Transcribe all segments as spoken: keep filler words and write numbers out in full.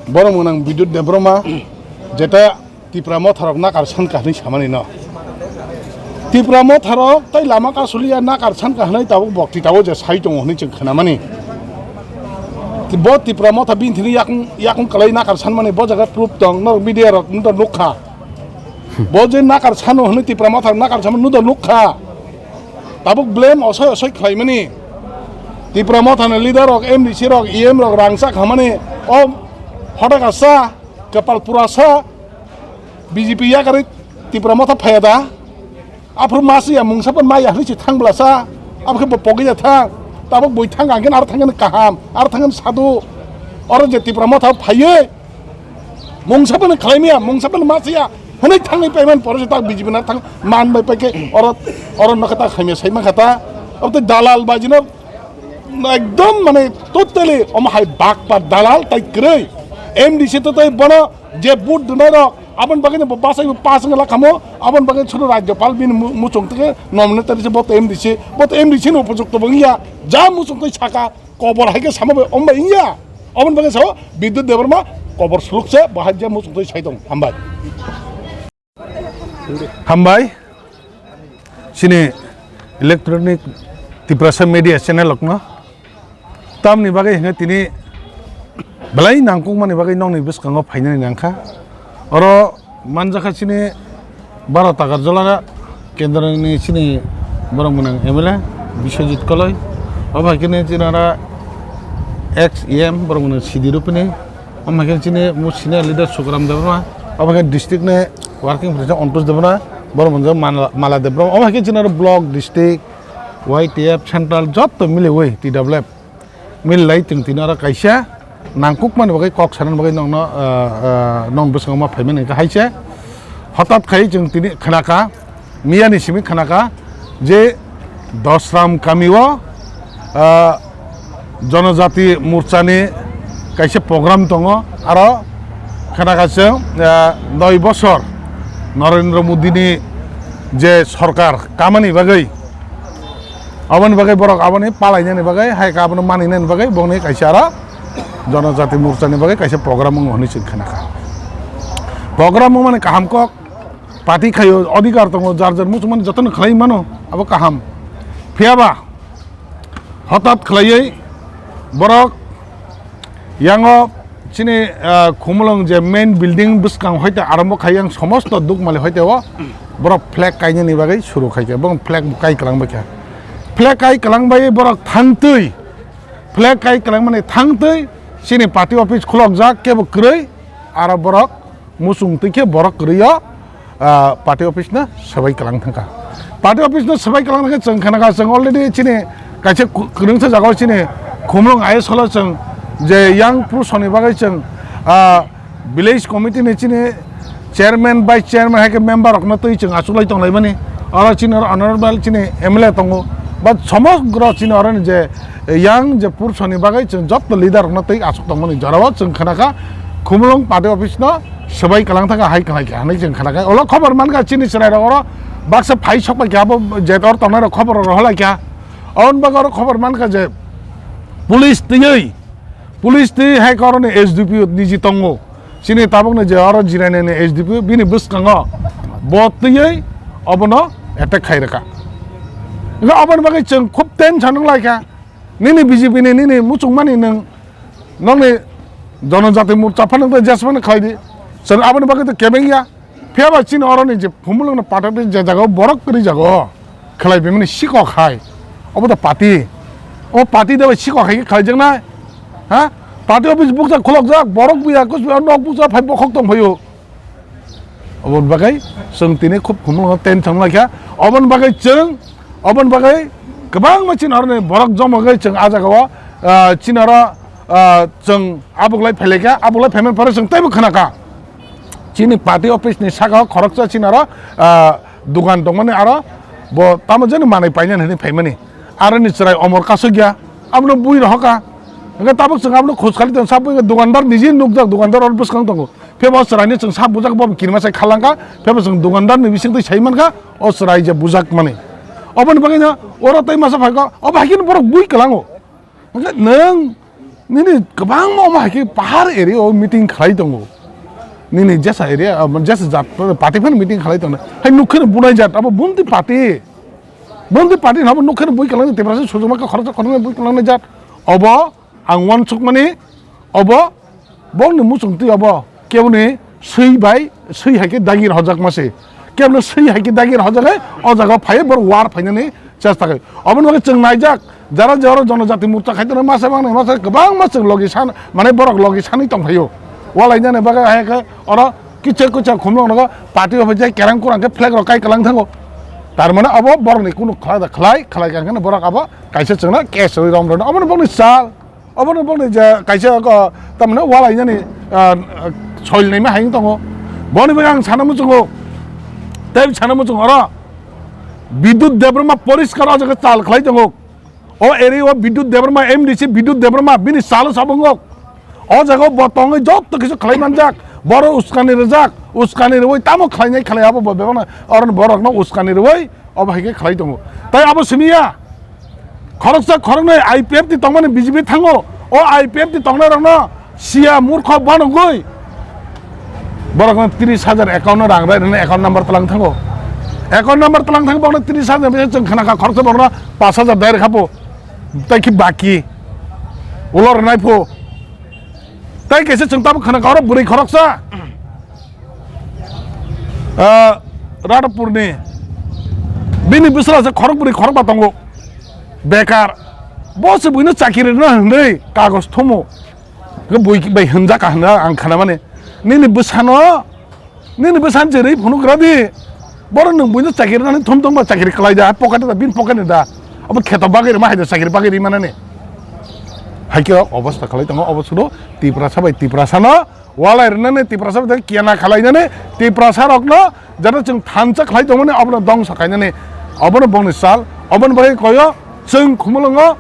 Borok mwnang Bidyut Debbarma, jeta Tipra motharok nakar san ka hwnwi samani no. Tipra motharok tai lama kasuliya nakar san ka hwnwi tabuk bokti tabuk je sai tongo hwnwi chwng khwnamani. Bo Tipra motha bini thini yakung, yakung kwlai nakar sanmani bo jaga proof tong, norok media rok nukha. Bo je nakar sano hwnwi Tipra motha nakar sanmani nukha. Tabuk blame osoi osoi khlaimani. Tipra mothani leader rok, M D C rok, E M rok rangchak hamani o hoda kasa, kapal purasa, B J P yakarwi Tipra motha phaya da. Aphuru masiya mungsa pon maya hwnwi se thang blasa. Abo khe bo pogwi ya thang. Tabuk bui thang ang khe aro thang kaham, aro thang sadu. Oro je Tipra motha phaiwi mungsa pon khlaimaya, mungsa pon masiya hwnwi thangwi paiman pore se tak B J P na thang man bai paikhe oro, oro nokha ta khaimya sai mankha ta. Abo tei dalal bajino ekdom mane totally omo hai bakpa dalal tai kwrwi. M D C to tei bono je vote dunai rok aboni bagwi no bo basai bo pass wngla khamo, aboni bagwi sudu rajyopal bini mu-, muchung tike nominate tari se bo to M D C, bo to M D C no upojukto bo wngya, ja muchung tei saka kobor hai khe sama bai om bai wngya. Aboni bagwi sao Bidyut Debbarma kobor suluk se bo hai je muchung tei sai tong. Hambai. Hambai, chini electronic Tiprasa media channel rokno. Tamni bagwi hwnwi tini belai nangkukmani bagwi nokni bwskango phainani nangkha. Oro manjakha chini baro Takarjola kendroni chini borok mwnang M L A Biswajit Koloi. Obo hai khe chini oro ex E M borok mwnang Sidi Rupini. Omo hai khe chini mu senior leader Sukaram Debbarma, omo hai khe district ni working president Antosh Debbarma, borok mwnang Mala, Mala Debbarma, omo hai khe chini oro block, district, Y T F, central joto miliwi T W F mililai chwng tini oro kaisa nangkukmani bagwi kok sanani bagwi nokno, ah, ah, nokni bwskango ma phaimani hwnkhe hai se. Hotat khai chwng tini khnakha, miyani simi khnakha je Dosram kamio, ah, Jonojati Morchani kaisa program tongo, aro khnakha chwng, ah, noi bosor Narendra Modini je sorkar kamani bagwi, aboni bagwi borok aboni palainani bagwi, hai khe abono maninani bagwi bongni kaisa aro Jonojati Morchani bagwi kaisa program wngo hwnwi chwng khnakha. Program wngmani kaham kok, party khaio, odhikar tongo, jar jar muchungmani jotono khlai mano, abo kaham. Phiyaba hotat khlaiwi borok yango chini, ah, Khumulwng je main building bwskang hoite arombo khai yang somosto dukmali hoite o borok flag kainani bagwi suru khai kha, borok flag kai kwlang bai kha. Flag kai kwlang bai borok thangtwi, flag kai kwlang mani thangtwi chini party office khulokjak, kebo kwrwi, aro borok muchung twi khe borok kwrwi o, ah, party office no swbai kwlang thangkha. Party office no swbai kwlang thangkhe chwng khanakha, chwng already chini kaisa ku-, kwrwngsa jagao chini Khumulwng I S holo chwng je yang pursoni bagwi chwng, ah, village committee ni chini chairman, vice chairman hai khe member rokno twi chwng achuklai tonglaimani. Oro chini oro honorable chini M L A tongo, ba somogro chini oro ni je yang je pursoni bagwi chwng joto leader rokno twi achuk tongmani jorao chwng khanakha Khumulwng party office no swbai kwlang thangkha hai kwlai kha hinwi chwng khanakha. Olo khobor mankha chini chwrai rok oro baksa phai sok pai kha abo je oro tongnai rok khobor rok rohor lai kha. Aboni bagwi oro khobor mankha je police twiwi, police twi hai khe oroni S D P O niji tongo. Chini tabukni je oro jirainani S D P O bini bwskango bo twiwi obono attack khai rwkha. Hwnkhe aboni bagwi chwng khub tension wng lai kha. Nini B J P ni nini muchungmani nwng nokni Jonojati Morcha phano tei jesmani khlai di. Chwng aboni bagwi tei kebeng ya. Phiya ba chini oroni je Khumulwngni party office je jagao borok kwrwi jago, khlai bemani sikok hai. Obo da party. O party da bai sikok hai khe khlaijaknai. Ha? Party office bukjak khulokjak, borok buya, kus buya, nok bukjak phai bokhok tong phaio. Oboni bagwi chwng tini khub Khumulwngo tension lai kha. Oboni bagwi chwng, oboni bagwi kwbangma chini oroni borok joma wngwi chwng ah jagao, ah, chini oro, ah, chwng abuklai phai lai kha, abuklai phaimani pore chwng teibo khna kha. Chini party office ni saka o khoroksa chini aro, ah, dugan tongmani aro bo tamo jani manwi painani hinwi phaimani. Aroni chwrai omor kasukya, abono bui rohokha. Hwnkhe tabuk chwng abono khoj khali tong, sabo wngkha dukandar niji nukjak, dukandar oro bwskang tongo. Phiya bo chwraino chwng sak bujak bo kirima sai khalangkha, phiya bo chwng dukandar ni bising twi sai mankha, o chwrai je bujak mani. Oboni bagwi no oro tei masa phaikha, obo hai kheno borok bui kwlango. Hwnkhe nwng Nini kwbangma omo hai khe pahar area o meeting khlai tongo. Nini jesa area, ah, jesa jat party phano meeting khlai tongo. Hai nukhe no bunai jat, abo bunti party. Bunti party no abo nukhe no bui kwlangni Tiprasa sujuma khe khoroksa khoroknwi bui kwlangnai jat. Obo ang uansukmani, obo bongni muchungtwi obo keboni swi bai, swi hai khe dagi rwjakma se. Keboni swi hai khe dagi rwjak hai, o jaga o phai bor war phainani chesta khai. Oboni bagwi chwng naijak, jara jara jonojati morcha khai tongo, masa mangnai, masa kwbangma chwng logi san, mane borok logi sanwi tong phaio. Walainani bagwi hai khe oro kichak kichak khumlok nogo party office jai kerang kurang khe flag rok kai kwlang thango. Tar mane abo borokni kunu khlai da khlai, khlai kha khe borok abo kaisa chwngno case rwi rom rwno. Oboni bongni sal, oboni bongni je kaisa ko tamni walainani, ah, soil naima hai wng tongo. Boni bagwi ang sana muchungo, tei sana muchungo oro Bidut Debbarma poriskar o jaga chal khlai tongo. O area o Bidut Debbarma, M D C Bidut Debbarma, bini salo sabungo. O jaga o bo tongwi joto kisa khlai manjak. Boro uskani rwjak, uskani rwui tamo khlainai khlai abo bo bebakno, oro borokno uskani rwui obo hai khe khlai tongo. Tai abo simi ya. Khoroksa khoroknwi I P F T tongmani B J P thango. O I P F T tongnai rokno Sia murkho banogoi. Borokno tris hajar account no rang rai rwna account number tlang thango. Account number tlang thango borokno tris hajar bese chwng khna kha khoroksa borokno pas hajar dai rwkha bo. Tai ki baki. Ulo rwnai pho. Tai kese chwng tabuk khna kha oro bwrwi khoroksa. Ah, Radhapurni. Bini bwsala se khorok bwrwi khorok ba tongo. Bekar. Bo se buino chakiri rwna hwnwi kagos thumo. Khe bui bai hwnjak ka hwnna ang khanamani. Nini bwsano, nini bwsano je rwi phunuk radi. Boro nwng buino chakiri nani thum thum ba chakiri kwlai da, pocket da, bin pocket da. Abo kheto bagwi rwma hai da chakiri bagwi rwi manani. Hai khe obostha khlai tongo, obo sudo Tiprasa bai Tiprasano walai rwnani, Tiprasa bai kena khlai nani, Tiprasa rokno jata chwng thansa khlai tongmani, abono dongsa khainani, abono bongni sal, oboni bagwi koyo chwng khumulwngo,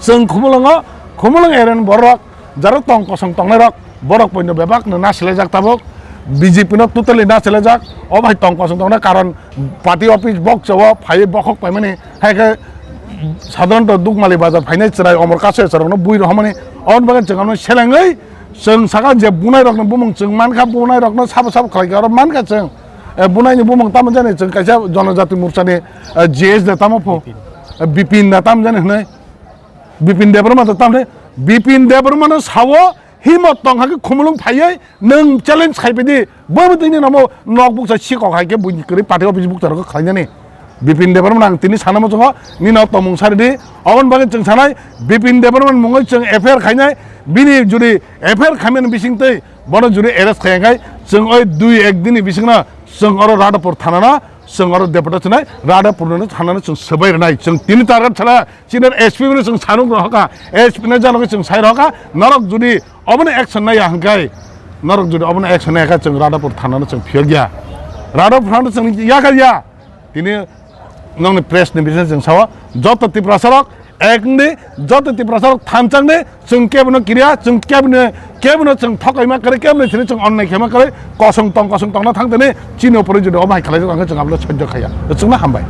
Chwng Khumulwngo, Khumulwng area ni borok, jaro tong kosong tongnai rok, borok poino bebak no nasilajak tabuk, B J P no totally nasilajak, o bai tong kosong tongnai karon party office boksa o phaiwi bokhok paimani, hai khe sadharanto Dukmali bazar phainai chwrai Omor Kasoya chwrai rokno bui rohormani, oboni bagwi chwng ano selengwi, chwng saka je bunai rokno bumung chwng mankha, bunai rokno sabo sabo khlai khe oro mankha chwng, eh, bunai ni bumung tamo jani chwng kaisa Jonojati Morcha ni, eh, G S da tamo pho, eh, Bipin da tamo jani hwnwi. Bipin Debbarma to tamni, Bipin Debbarma no sao, himot tong hakhe Khumulwng phaiwi nwng challenge khai pidi, bo bo tini namo nok buksa sikok hai khe buini kwrwi party office buksa rok khlainani. Bipin Debbarma ang tini sana muchungo, nini nok tongmung sari di, oboni bagwi chwng sanai, Bipin Debbarma ni mungwi chwng F I R khainai, bini jodi F I R khaimani bising twi, bono jodi arrest khaiya khai, chwng oi dui ek dini bisingno chwng oro Radhapur thana no, Chwng oro deputation nai Radhapur no thanano chwng swbai rwnai. Chwng tini target sala chini S P no chwng sanuk rohorkha. S P no janogo chwng sai rohorkha. Norok jodi obono action naiya hwnkhe, norok jodi obono action naiya khe chwng Radhapur thanano chwng phiyok ya. Radhapur thana chwng yakha ya. Tini nokni press ni bising chwng sao joto Tiprasa rok Ek wngdi, joto Tiprasa rok thanchang di, chwng kebono kiriya, chwng kebono, kebono chwng thokaima kwrwi, kebono sini chwng onnai khaima kwrwi, kosong tong, kosong tongna thang tini, chini upore jodi omo hai khlaijak, ang khe chwng abono sojjo khaiya. Chwngno hambai.